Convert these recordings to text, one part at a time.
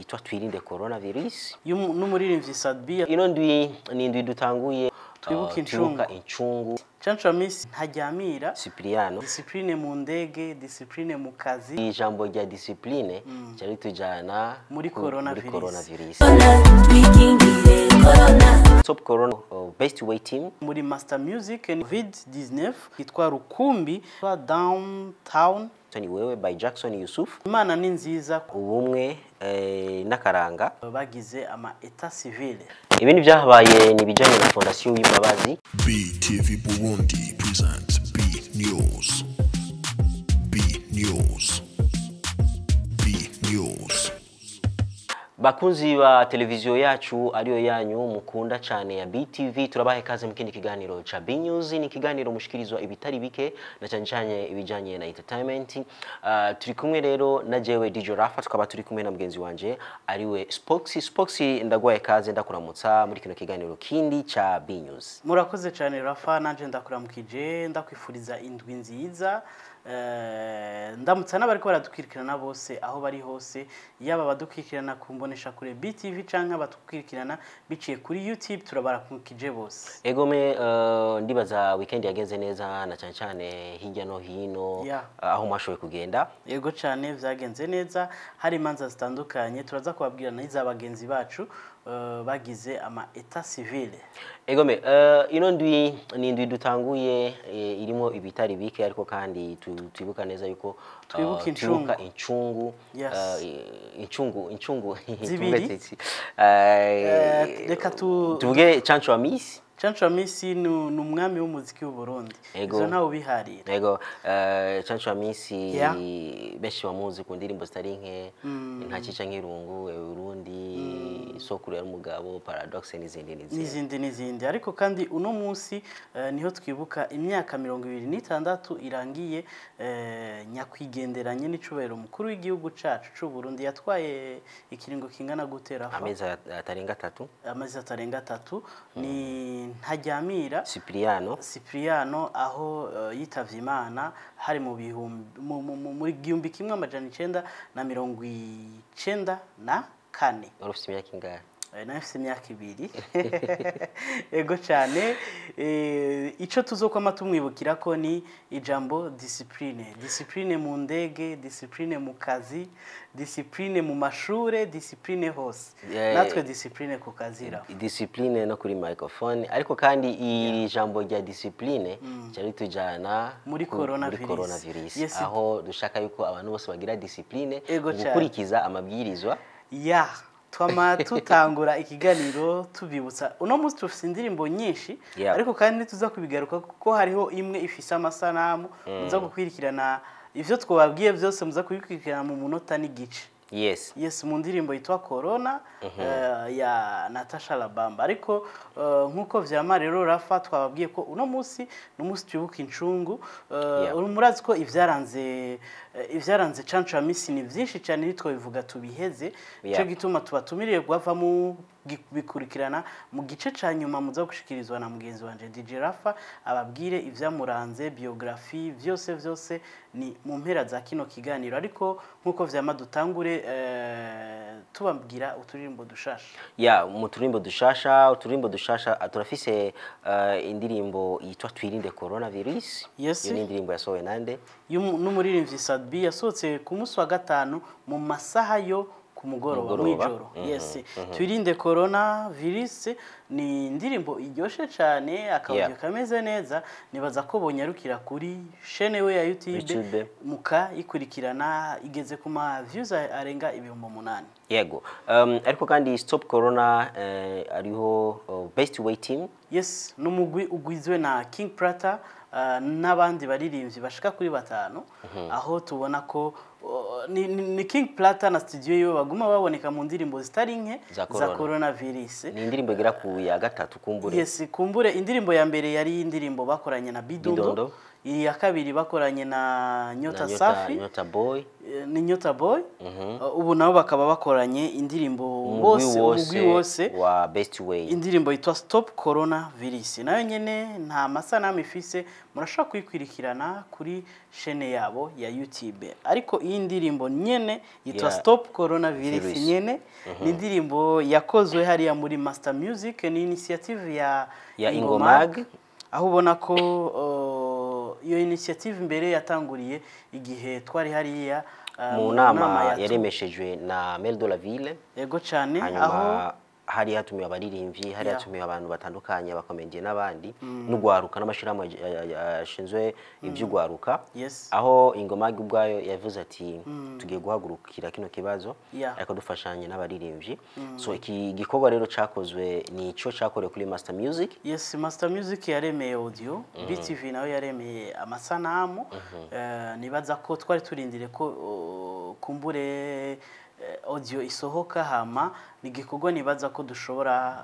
Yitwa "Twirinde Coronavirus" n'umuririmbyi Sat-B. Ino ndwi ni indwi dutanguye Twibuka incungu. Twibuka incungu. Canco Miss Ntaryamira Cipriano. Discipline mu ndege, discipline mu kazi. Ijambo rya discipline cyari tujana Muri muri coronavirus. coronavirus. Twikingire corona. Top Corona, Best Way Team. Muri Master Music Covid 19 yitwa Rukumbi wa Downtown. Ni "Wewe" by Jackson Yusuf. Imana ni nziza. Ubumwe n'akaranga. Bagize ama état civil. Ibindi byahabaye ni ibijyanye na Fondation y'Imbabazi. BTV Burundi presents B News. B News. B News. Bakunzi ba televiziyo yacu ariyo yanyu mukunda cyane ya BTV, turabaha ikaze mu kindi kiganiro cha B News. Ni ikiganiro mushikirizwa ibitari bike na cyane cyane ibijyanye na entertainment. Turi kumwe rero na jewe DJ Rafa, tukaba turi kumwe na mugenzi wanje ariwe Spox. Spox, ndaguhaye ikaze, ndakuramutsa muri kino kiganiro kindi cha B News. Murakoze cyane Rafa, nanje ndakuramukije, ndakwifuriza indwi nziza. Ndamutsa n'abariko baradukwirikirana bose aho bari hose, yaba abadukwirikirana ku mbonesha kure BTV canke abadukwirikirana biciye kuri YouTube, turabaramukije bose. Egome, ndibaza weekend yagenze neza na cyane cyane hirya no hino aho mwashoboye kugenda. Yego cyane, vyagenze neza, hari imanza zitandukanye, turaza kubabwira n'iza bagenzi bacu bagize ama état civil. Egome, ino ndwi ni indwi dutanguye irimo ibitari bike, ariko kandi twibuka neza yuko Twibuka incungu. Twibuka incungu. Incungu, incungu Zibiri. tuvuge ati, Reka tuvuge Canco Amisi. Canco Amisi ni umwami w'umuziki w'u Burundi. Ego. Ivyo ntawe ubiharira. Ego, Canco Amisi benshi bamuzi ku ndirimbo zitari nke, "Nta cica nk'irungu", "Burundi", "Sokuru yari umugabo", "Paradox" n'izindi n'izindi. N'izindi n'izindi. Ariko kandi uno munsi niho twibuka imyaka 26 irangiye nyakwigenderanye n'icubahiro umukuru w'igihugu cacu c'u Burundi. Yatwaye ikiringo kingana gute, Rafa? Amezi atarenga 3. Amezi atarenga 3. Ni Ntaryamira Cipriano. Cipriano, aho yitavye Imana hari mu bihumbi muri 1994. Wari ufite imyaka ingahe? Nawe mfise imyaka 2. Ego cyane. Ico tuzokwama tumwibukira ko ni ijambo discipline, discipline mu ndege, discipline mu kazi, discipline mu mashure, discipline hose. Natwe discipline ku kazi, Rafa. Discipline no kuri microphone. Ariko kandi iri jambo rya discipline cyari tujana Muri muri coronavirus. coronavirus, aho dushaka yuko abantu bose bagira discipline Ego mu cane. gukurikiza amabwirizwa. Ya, twama tutangura ikiganiro tubibutsa uno munsi tufise indirimbo nyinshi, ariko kandi tuza kubigaruka kuko hariho imwe ifise amasanamu muza gukwirikirana. Ivyo twababwiye byose muza kubikurikirana mu munota n'igice. Yes, mu ndirimbo yitwa "Corona" ya Natasha Labamba. Ariko nkuko vyama rero Rafa, twababwiye ko uno munsi ni umunsi twibuka incungu. Murazi ko ivyaranze Canco Amisi ni vyinshi cyane, nitwo tubiheze. Ico gituma tubatumiriye guhava mu bikurikirana mu gice ca nyuma muza gushikirizwa na mugenzi wanje DJ Rafa, ababwire ivyamuranze, biographie, vyose vyose ni mu mpera za kino kiganiro. Ariko nkuko vyama, dutangure tubabwira uturirimbo dushasha. Ya, mu turimbo dushasha, uturimbo dushasha, turafise indirimbo yitwa "Twirinde Coronavirus". Iyo ni indirimbo yasohowe nande? N'umuririmbyi Sat-B, yasohotse ku munsi wa gatanu mu masaha yo ku mugoroba. Mugoroba. Mw'ijoro. Yes, "Twirinde Corona Virus" ni indirimbo iryoshe cyane, akaudio kameze neza. Nibaza ko bonyarukira kuri chaîne we ya YouTube, YouTube. mukayikurikirana, igeze ku ma views arenga 8000. Yego, ariko kandi Stop Corona, ariho Best Way Team. Yes, ni umugwi ugizwe na King Prata n'abandi baririmbyi bashika kuri batanu, aho tubona ko ni King Plata na studio yiwe baguma baboneka mu ndirimbo zitari nke Za za corona. coronavirus. Ni indirimbo igera ku ya gatatu kumbure. Yes, kumbure indirimbo ya mbere yari indirimbo bakoranye na Bidundo. Bidundo. Iya kabiri bakoranye na Nyota Safi, Nyota Boy, ni Nyota Boy. Ubu nabo bakaba bakoranye indirimbo bose umugwi wose wa Best Way, indirimbo yitwa Stop Corona Virus. Nayo nyene nta masanamu ifise, murashobora kuyikwirikirana kuri chaîne yabo ya YouTube. Ariko iyi ndirimbo nyene yitwa Stop Corona Virus nyene ni indirimbo yakozwe hariya muri Master Music, ni initiative ya Ingomag, aho ubona ko iyo initiative mbere yatanguriye igihe twari hariya mu nama yaremeshejwe na Maire de la Ville. Yego cyane, aho hari hatumiwe abaririmbyi, hari hatumiwe abantu batandukanye, abakomediye n'abandi, n'ugwaruka n'amashirahamwe ashinzwe iby'ugwaruka. Aho Ingomag ubwayo yavuze ati tugiye guhagurukira kino kibazo ariko dufashanye n'abaririmbyi. So iki gikorwa rero cyakozwe ni ico cyakorewe kuri Master Music. Yes, Master Music yaremeye audio, BTV nayo yaremeye amasanamu. Nibaza ko twari turindire ko kumbure audio isohoka, hama ni gikorwa nibaza ko dushobora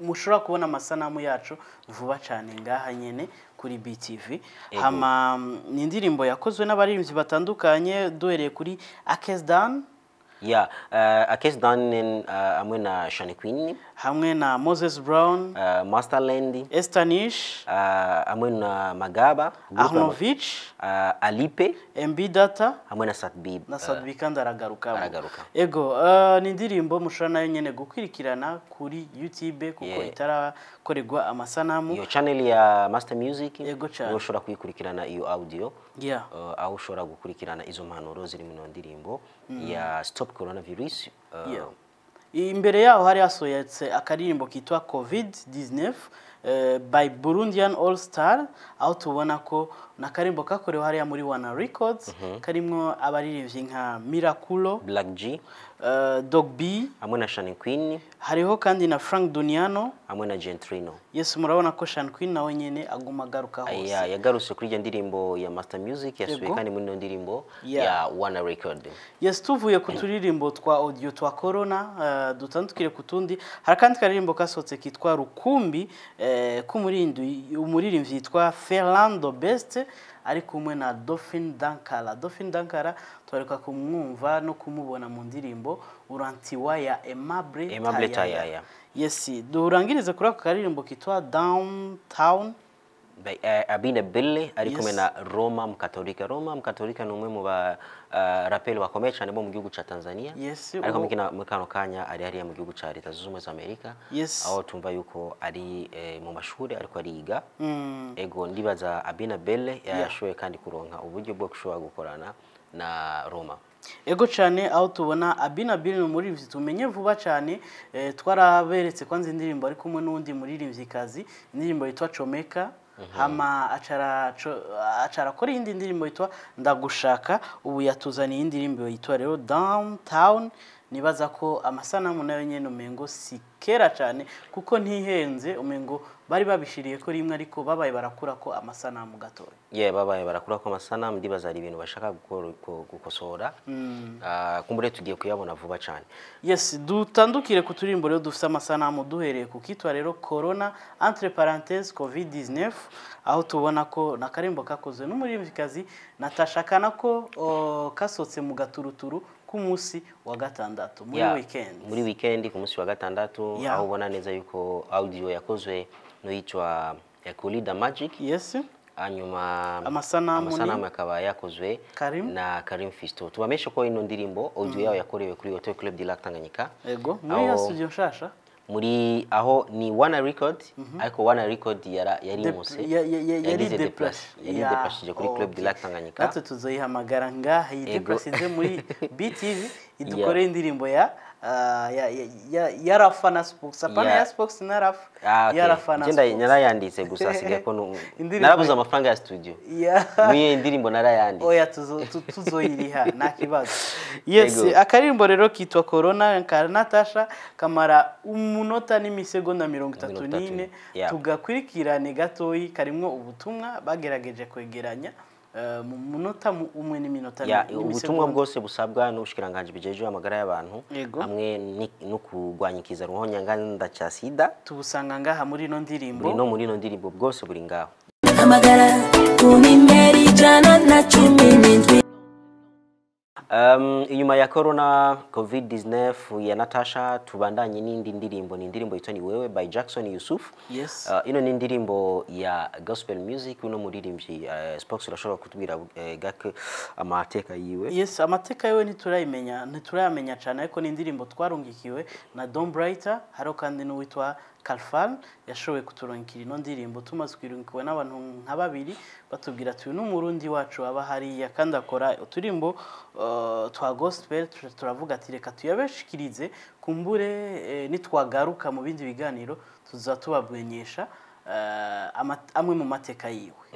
mushobora kubona amasanamu yacu vuba cyane ngaha nyene kuri BTV. Hama ni indirimbo yakozwe n'abaririmbyi batandukanye duhereye kuri Akesdan, Akesdan hamwe na Shani Queen, hamwe na Moses Brown, Masterland, Estanish, hamwe na Magaba, Arnovich, Alipe, MB Data, hamwe na Satbi, na Satbi kandi aragaruka. Ego, ni indirimbo mushobora nayo nyene gukwirikirana kuri YouTube kuko itarakorerwa amasanamu. Iyo channel ya Master Music ushobora kuyikurikirana iyo audio, aho ushobora gukurikirana izo mpanuro ziri mu ndirimbo ya Stop Coronavirus. Imbere yaho hari hasohotse akaririmbo kitwa COVID-19 by Burundian All Star, aho tubona ko nakarimbo kakorewe hariya muri Wana Records, karimwo abaririmbyi nka Miraculo, Black G, Dog B hamwe na Shani Queen, hariho kandi na Frank Duniano hamwe na Gentrino. Yes, murabona ko Shani Queen nawe nyene aguma agaruka hose. Yagarutse kuri iyo ndirimbo ya Master Music, yasubiye kandi muri iyo ndirimbo ya Wana Record. Yes, tuvuye ku turirimbo twa audio twa Corona dutandukire kutundi. Hari kandi karirimbo kasohotse kitwa Rukumbi umuririmbyi yitwa Fernando Best ari kumwe na Dauphin Dankara. Dauphin Dankara twareka kumwumva no kumubona mu ndirimbo Urantiwa ya Aimable Tayaya. Yes, durangirize kuri ako karirimbo kitwa Downtown by Abina Belle ari kumwe na Roma Mkatolika. Roma Mkatolika ni umwe mu ba raperi bakomeye cyane bo mu gihugu ca Tanzania. Ariko mu kano kanya ari hariya mu gihugu ca Leta Zunze Ubumwe za Amerika, aho tumva yuko ari mu mashuri ariko ariga. Ego, ndibaza Abina Belle yashoboye kandi kuronka uburyo bwo kushobora gukorana na Roma. Ego cyane, aho tubona Abina Belle ni umuririmbyi tumenye vuba cyane. Twaraberetse kwanza indirimbo ari kumwe n'undi muririmbyikazi, indirimbo yitwa Chomeka. Hama acara kuri indi ndirimbo yitwa Ndagushaka. Ubu yatuzaniye indirimbo yitwa rero Downtown. Nibaza ko amasanamu nayo nyene umengo si kera cyane kuko ntihenze, umengo bari babishiriye ko rimwe ariko babaye barakura ko amasanamu gatoya. Babaye barakura ko amasanamu, ndibaza ari ibintu bashaka gukosora. Kumbure tugiye kuyabona vuba cyane. Yes, dutandukire ku turimbo rero dufite amasanamu duhereye ku kitwa rero Corona entre parenthèses COVID-19, aho tubona ko nakarimbo kakozwe n'umuririmbyikazi Natasha Kanako, kasotse mu gaturuturu ku munsi wa gatandatu muri weekend. Muri weekend ku munsi wa gatandatu, aho ubona neza yuko audio yakozwe n'uwitwa Kulida Magic. Yes. Hanyuma amasanamu akaba yakozwe na Karim Fisto. Tubameshe ko ino ndirimbo audio yayo yakorewe kuri Hotel Club de Lac Tanganyika. Ego, muri ya studio nshasha. Muri aho ni Wana Record, ariko Wana Record yari muse yari déplace, yari déplace kuri Club de Lac Tanganyika. Natwe tuzoyihamagara ngaha iyi déplace muri BTV idukore indirimbo ya Rafa na Spox, apana ya Spox na Rafa. Ya Rafa na Spox. Narayanditse gusa asigaye ko narabuze amafaranga ya studio. Niyo indirimbo narayanditse. Oya, tuzoyiriha nta kibazo. Yes, akaririmbo rero kitwa Corona ka Natasha kamara umunota n'imisegonda 34, tugakurikirane gatoyi, karimwo ubutumwa bagerageje kwegeranya mu munota umwe n'iminota ubutumwa bwose busabwa n'ubushikiranganje bijeje amagara y'abantu hamwe no kurwanyikiza ruhonyanganda ca sida tubusanga ngaha muri ino ndirimbo muri ino ndirimbo bwose buri ngaho. Amagara Ku nimero 117. Inyuma ya corona COVID-19 ya Natasha, tubandanye n'indi ndirimbo, ni indirimbo yitwa Ni Wewe by Jackson Yusuf. Yes. Ino ni indirimbo ya gospel music. Uno muririmbyi, Spox, urashobora kutubwira gake amateka yiwe? Yes, amateka yiwe ntiturayamenya cyane, ariko ni indirimbo twarungikiwe na Don Brighter. Hariho kandi n'uwitwa Kalfan yashoboye kuturungikira ino ndirimbo. Tumaze kuyirungikiwe n'abantu nka babiri, batubwira ati uyu ni Umurundi wacu aba hariya kandi akora uturimbo twa gospel. Turavuga ati reka tuyabashikirize, kumbure nitwagaruka mu bindi biganiro tuza tubamenyesha amwe mu mateka yiwe.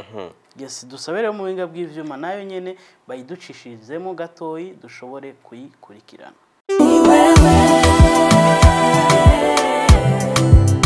Yes, dusabe rero mu buhinga bw'ivyuma nayo nyene bayiducishirizemo gatoyi, dushobore kuyikurikirana.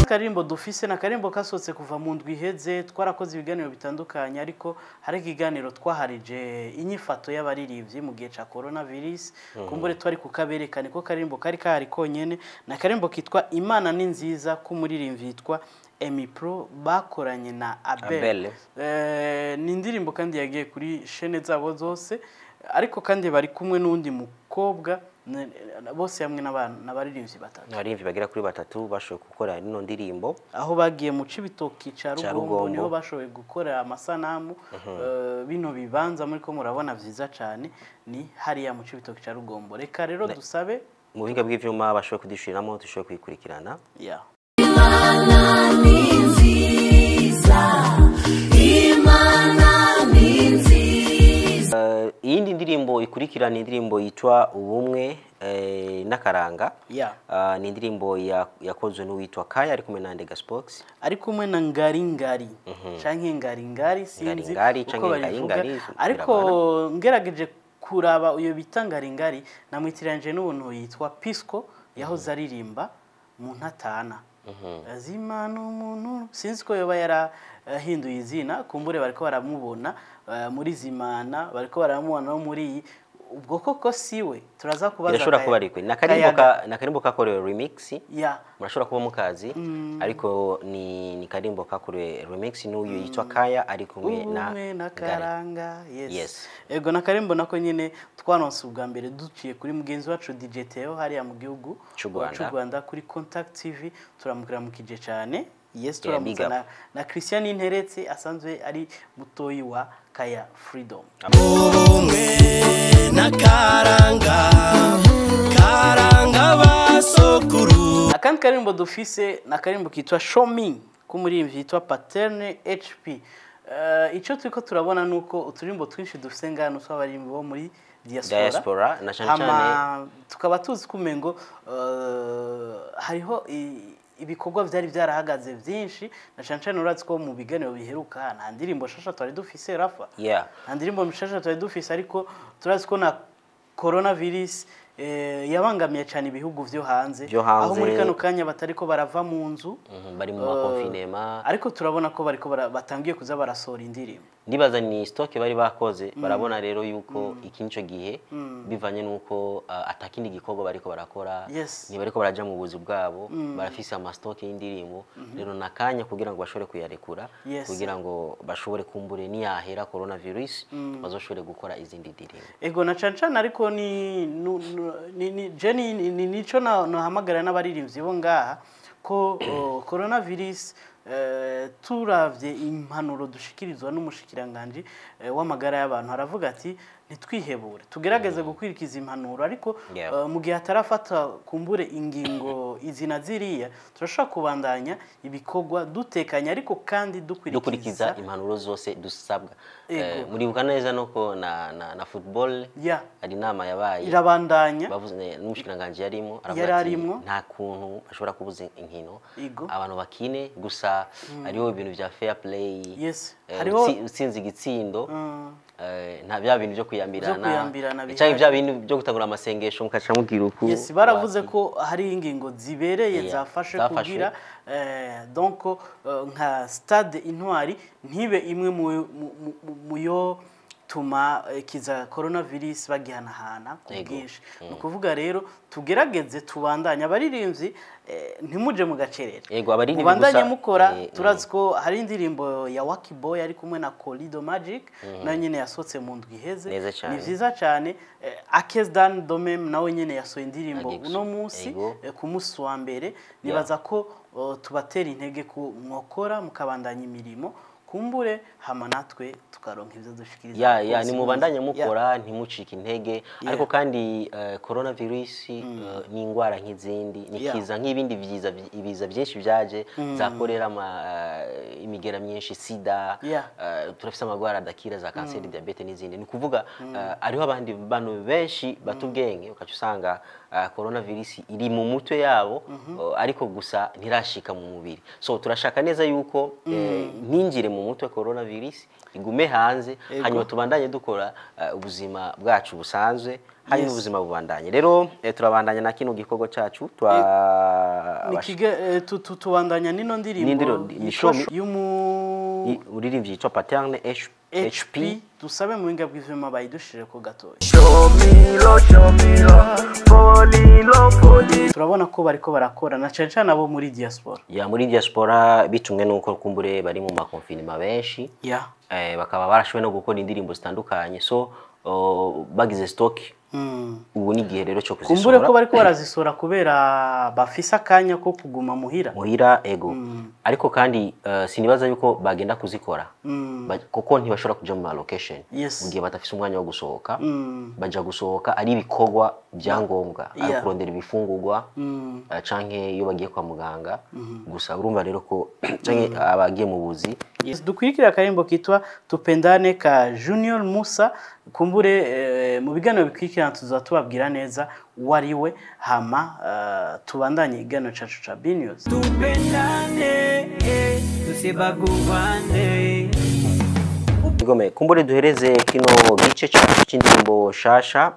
Akarimbo dufise na karimbo kasohotse kuva mu ndwi iheze. Twarakoze ibiganiro bitandukanye, ariko hari ikiganiro twaharije inyifato y'abaririmbyi mu gihe ca coronavirus. Kumbure twari kukabereka, niko karimbo kari kahari konyene. Na karimbo kitwa Imana ni nziza, k'umuririmbyi yitwa Emi Pro bakoranye na Abel. Abel. Ni indirimbo kandi yagiye kuri chaîne zabo zose, ariko kandi bari kumwe n'undi mukobwa, bose hamwe n'abaririmbyi batatu. Abaririmbyi bagera kuri batatu bashoboye gukora ino ndirimbo. Aho bagiye mu Cibitoki ca Ca Rugombo, Rugombo. Niho bashoboye gukora amasanamu. Bino bibanza muri ko murabona vyiza cane ni hariya mu Cibitoki ca Rugombo. Reka rero dusabe mu buhinga bw'ivyuma bashoboye kudushiriramo, dushoboye kuyikurikirana. Yeah. Imana ni nziza, Imana ni nziza. Iyindi ndirimbo ikurikira ni indirimbo yitwa Ubumwe n'Akaranga. Yeah. Ni indirimbo yakozwe n'uwitwa Kaya ari kumwe na Ndega Spox. Ari kumwe na Ngaringari canke Ngaringari, sinzi Ngaringari uko canke babivuga. Ngaringari, Ariko ngerageje kuraba uyo bita Ngaringari, namwitiranyije n'ubuntu yitwa Pisco yahoze aririmba mu Ntatana. Azimana umuntu, sinzi ko yoba yarahinduye izina. Kumbure bariko baramubona muri Zimana, bariko baramubona no muri iyi. Ubwo koko siwe? Turaza kubaza. Birashobora kuba ariko ni akarimbo Kayaga. ni akarimbo kakorewe remix. Ya. Murashobora kuba mukazi, ariko ni karimbo kakorewe remix n'uyu yitwa Kaya ari kumwe na Ubumwe na Ngari. Karanga, yes. Yes. Ego, na karimbo nako nyine twaronse ubwa mbere duciye kuri mugenzi wacu DJ Theo hariya mu gihugu c'u Rwanda. c'u Rwanda kuri Contact TV. Turamukiramukije cyane. Yes. Yeah, big Turamutsa up. na Christian Interetse asanzwe ari mutoyi wa Kaya Freedom. Ubumwe n'akaranga, karanga basokuru. Akandi karimbo dufise ni akarimbo kitwa Show Me k'umuririmbyi yitwa Paterne HP. Icyo turiko turabona nuko uturimbo twinshi dufise ngano tw'abarimbo bo muri diaspora, Diaspora, na cane cane. Hama tukaba tuzi ko umengo hariho ibikorwa vyari vyarahagaze vyinshi, na cane cane urazi ko mu biganiro biheruka nta ndirimbo shasha twari dufise, Rafa. Nta ndirimbo nshasha twari dufise, ariko turazi ko na coronavirus yabangamiye cyane ibihugu vyo hanze, Vyo hanze. aho muri kano kanya batariko barava mu nzu. Bari mu makonfinema. Ariko turabona ko bariko batangiye kuza barasohora indirimbo. Ndibaza ni stock bari bakoze, barabona rero yuko iki nico gihe, bivanye nuko atakindi gikorwa bariko barakora, ntibariko baraja mu buzi bwabo, barafise ama stock y'indirimbo. Rero nakanya kugira ngo bashobore kuyarekura, kugira ngo bashobore kumbure niyahera coronavirus bazoshobore gukora izindi ndirimbo. Ego, na cane cane, ariko ni ni je ni nico nahamagara n'abaririmbyi bo ngaha ko coronavirus, turavye impanuro dushikirizwa n'umushikiranganji w'amagara y'abantu, aravuga ati ntitwihebure, tugerageze gukurikiza impanuro, ariko mu gihe hatarafata kumbure ingingo izi na ziriya, turashobora kubandanya ibikorwa dutekanye, ariko kandi dukurikiza dukurikiza impanuro zose dusabwa. Ego. Muribuka neza nuko na football hari inama yabaye, irabandanya. Bavuze n'umushikiranganji yarimo aravuga Yari ati arimwo. nta kuntu bashobora kubuza inkino, Ego. abantu bakine, gusa hariho ibintu bya fair play. Utsinze igitsindo, nta bya bintu byo kuyambirana, Byo kuyambirana canke bihari. bya bintu byo gutangura amasengesho mukaca mubwira uku. Yes, baravuze ko hari ingingo zibereye zafashe zafashwe. kugira donc nka stade Intwari ntibe imwe mu yo batuma ikiza coronavirus bagihanahana ku bwinshi. Ni ukuvuga rero tugerageze tubandanye abaririmbyi, ntimuje mu gacerere. Yego, abaririmbyi mubandanye gusa, mukora. Turazi ko hari indirimbo ya Waki Boy ari kumwe na Colido Magic, nayo nyene yasohotse mu ndwi iheze. Neza cane. Ni vyiza cyane. Akezdan Domem nawe nyene yasohoye indirimbo Agiye uno munsi, ku munsi wa mbere. Nibaza ko tubatera intege ku mwokora mukabandanya imirimo, kumbure hama natwe tukaronka ivyo dushikiriza Ya abakunzi ni mubandanye b'umuziki. mukora, ntimucike intege. Ariko kandi coronavirus ni ingwara nk'izindi, ni kiza nk'ibindi vyiza, ibiza byinshi byaje za kolera, imigera myinshi, sida, turafise amagwara adakira za kanseri, diabete n'izindi. Ni kuvuga hariho abandi bantu benshi batubwenge, ukaca usanga coronavirus iri mu mutwe yabo, ariko gusa ntirashika mu mubiri. So turashaka neza yuko ntinjire mu mutwe coronavirus, igume hanze, hanyuma tubandanye dukora ubuzima bwacu busanzwe, hanyuma ubuzima bubandanye. Rero turabandanya na kino gikorwa cacu twa Tubandanya nino ndirimbo N'indirimbo, ni yitwa Show Me- y'umu uririmbyi yitwa Paterne HP. HP. Dusabe mu buhinga bw'ivyuma bayidushire ko gatoya. Turabona ko bariko barakora na cane cane abo muri diaspora. Ya, muri diaspora, bitumwe nuko kumbure bari mu makonfinema benshi, bakaba barashoboye no gukora indirimbo zitandukanye. So bagize stock, ubu ni igihe rero cyo Kumbure kuzisohora. ko bariko barazisora kubera bafise akanya ko kuguma muhira. Muhira, ego. Ariko kandi sinibaza yuko bagenda kuzikora, kuko ntibashobora kuja mu ma location mu gihe badafise umwanya wo gusohoka. Baja gusohoka ari ibikorwa bya ngombwa, ari kurondera ibifungurwa, canke iyo bagiye kwa muganga gusa. Urumva rero ko canke abagiye mu buzi. Yes, dukurikira akarimbo kitwa Tupendane ka Junior Musa. Kumbure mu biganiro bikurikirana tuzaba tubabwira neza uwo ari we, hama tubandanye ikiganiro cacu ca B News. Tupendane, tusibaguane. Igome, kumbure duhereze kino gice cyacu cy'indirimbo shasha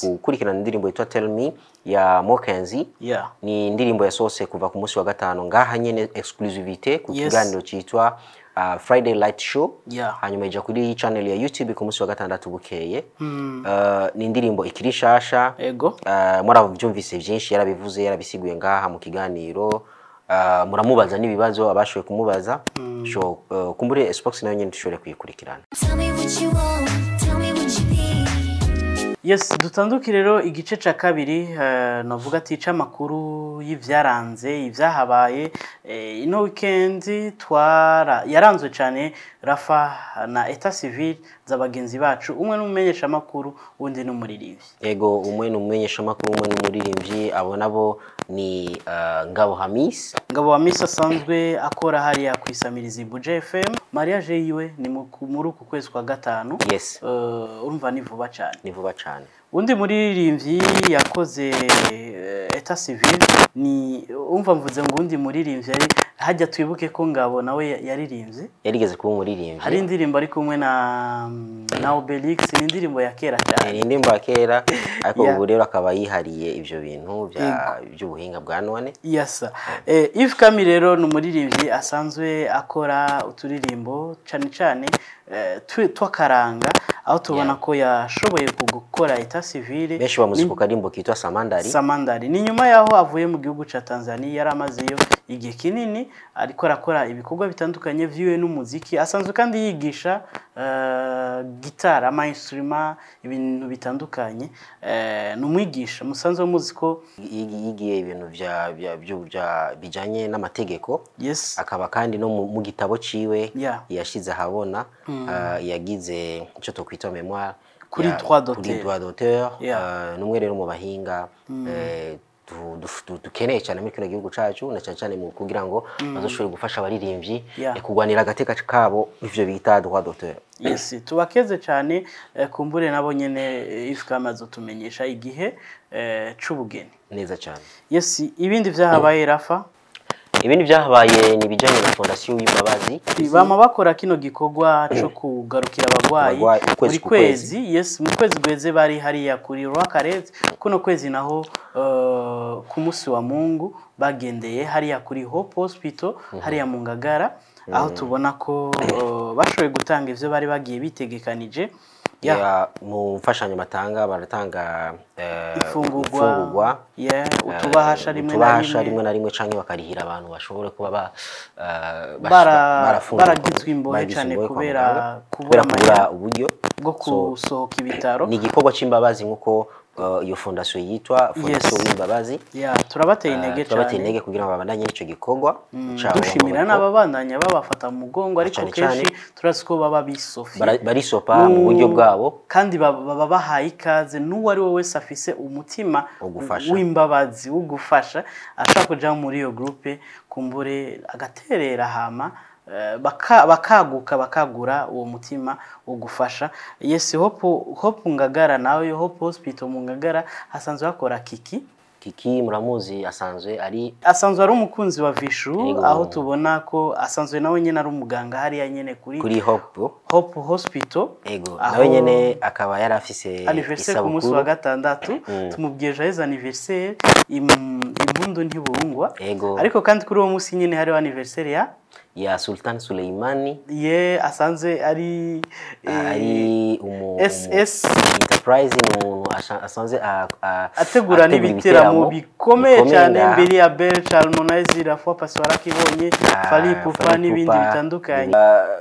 mu gukurikirana indirimbo yitwa Tell Me ya Mokenzi. Ni indirimbo yasohotse kuva ku munsi wa gatanu ngaha nyene, exclusivité ku kiganiro cyitwa Friday Light Show. Hanyuma ija kuri channel ya YouTube ku munsi wa gatandatu bukeye. Ni indirimbo ikiri shasha. Murabyumvise byinshi yarabivuze, yarabisiguye ngaha mu kiganiro. Muramubaza n'ibibazo abashoboye kumubaza. So kumbure Spox nayo nyene dushobore kuyikurikirana. Tell me what you want, tell me what you need. Yes, dutandukire rero igice ca kabiri, navuga ati c'amakuru y'ivyaranze ivyahabaye ino weekend. Twara yaranzwe cane Rafa na état civil z'abagenzi bacu, umwe n'umumenyesha makuru, undi n'umuririmbyi. Ego, umwe ni umumenyeshamakuru, umwe n'umuririmbyi. Abo nabo ni Ngabo Hamis. Ngabo wa Misi asanzwe akora hariya ku Isamirizi Buja FM. Mariage yiwe ni muri uku kwezi kwa gatanu. Urumva ni vuba cane. Ni vuba cane. Undi muririmbyi yakoze état civil ni, umva mvuze ngo undi muririmbyi, ari hajya twibuke ko Ngabo nawe yaririmbye. Yarigeze kuba umuririmbyi. Hari indirimbo ari kumwe na Obelix, ni indirimbo ya kera cyane. Ni indirimbo ya kera, ariko ubu rero akaba yihariye ivyo bintu by'ubuhinga bwa none. Yasa. Yves Kami rero ni umuririmbyi asanzwe akora uturirimbo cane cane tw'akaranga, aho tubona ko yashoboye gukora état civil. Benshi bamuzi ku karimbo kitwa Samandari. Samandari. Ni nyuma yaho avuye mu gihugu ca Tanzania, yari amazeyo igihe kinini ariko arakora ibikorwa bitandukanye vyiwe n'umuziki. Asanzwe kandi yigisha gitara, ama instrument, ibintu bitandukanye. Ni umwigisha musanzwe muzi ko Yigiye ibintu vya bijanye n'amategeko. Akaba kandi no mu gitabo ciwe yashize ahabona, yagize icyo tokwita mémoire Kuri droit kuri d'auteur. droit d'auteur. Numwe rero mu bahinga dukeneye cyane muri kino gihugu cacu, na cyane cyane mu kugira ngo bazoshobore gufasha abaririmbyi kurwanira agateka kabo, ivyo bita droit d'auteur. Yes, tubakeze cyane. Kumbure nabo nyene Yves Kami azotumenyesha igihe c'ubugeni. Neza cyane. Yes, ibindi vyahabaye, Rafa? Ibindi byahabaye ni ibijanye na fondation y'imbabazi. Bama bakora kino gikorwa co kugarukira abagwayi Abagwayi, ukwezi buri ku kwezi. kwezi. Yes, mu kwezi gweze bari hariya kuri Rwakareze. Kuno kwezi naho ku munsi wa Mungu bagendeye hariya kuri Hope Hospital hariya mu Ngagara, aho tubona ko bashoboye gutanga ivyo bari bagiye bitegekanije. Yeah. Mu mfashanyo batanga, baratanga Imfungurwa, imfungurwa, yeah, utubahasha rimwe na utubahasha rimwe. Rimwe na rimwe, canke bakarihira abantu bashobore kuba barafunzwe, baragizwe imbohe baragizwe cane imbohe kwa kubera muganga, kubura kubera kubura amahera uburyo bwo So, gusohoka ibitaro. Ni igikorwa c'imbabazi nk'uko iyo fondasiyo yitwa Fondasiyo w'Imbabazi. Yeah, turabateye intege Turabateye cane. intege kugira ngo babandanye n'ico gikorwa cabo. Dushimira n'ababandanya babafata mu mugongo, ariko Cane cane. kenshi turazi ko baba bisofye. Barisopa mu buryo bwabo. Kandi baba bahaye ikaze n'uwo ari we wese afise umutima Wo gufasha. w'imbabazi, wo gufasha, ashaka kuja muri iyo groupe, kumbure agaterera, hama bakaguka, bakagura uwo mutima wo gufasha. Yes, Hope Ngagara nawe, Hope Hospital mu Ngagara hasanzwe hakora Kiki. Kiki muramuzi, asanzwe ari Asanzwe ari umukunzi wa Vishu. Yego. Aho tubona ko asanzwe nawe nyene ari umuganga hariya nyene kuri kuri Hope. Hope Hospital. Ego. Aho Nawe nyene akaba yari afise anniversaire ku munsi wa isabukuru. gatandatu. Tumubwiye joyeux anniversaire, impundu ntibungwa. Ego. Ariko kandi kuri uwo munsi nyene hariho anniversaire ya ya Sultan Suleimani. Ye, asanzwe ari ari umu SS enterprise, ni umuntu asanzwe ategura n'ibiteramo bikomeye cyane ngaha. Mbere ya Bel Harmonize, la fois passée warakibonye, Fally Ipupa Fally n'ibindi Ipupa. bitandukanye.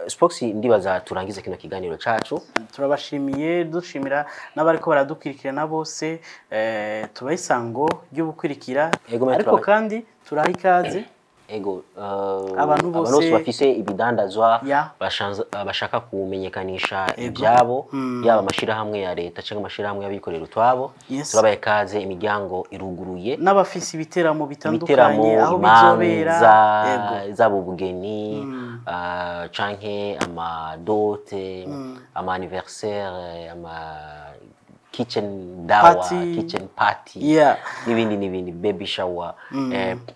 Spox, ndibaza turangize kino kiganiro cacu. Turabashimiye, dushimira n'abariko baradukurikirana bose, tubahe isango ry'ubukurikira. Ego, me Ariko kandi turaha ikaze Ego, abantu bose bafise ibidandazwa, Ya. bashaka kumenyekanisha ibyabo, yaba amashirahamwe ya leta cyangwa amashirahamwe y'abikorera utwabo, turabaye ikaze, imiryango iruguruye. N'abafise ibiteramo Ibiteramo, bitandukanye, aho bizobera. imanza Ego. zaba ubugeni, canke amadote, ama anniversaire, ama kitchen dawa, Party. kitchen party, n'ibindi n'ibindi, baby shower,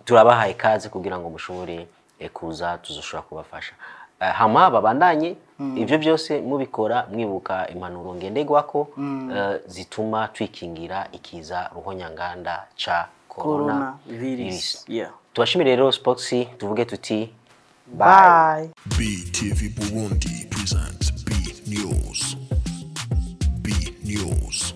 turabahaye ikaze kugira ngo mushobore kuza, tuzoshobora kubafasha. Hama babandanye ivyo byose mubikora mwibuka impanuro ngenderwako zituma twikingira ikiza ruhonyanganda ca corona Corona virus. Yeah. Tubashimire rero Spox, tuvuge tuti bye. Bye. BTV Burundi presents B News. B News.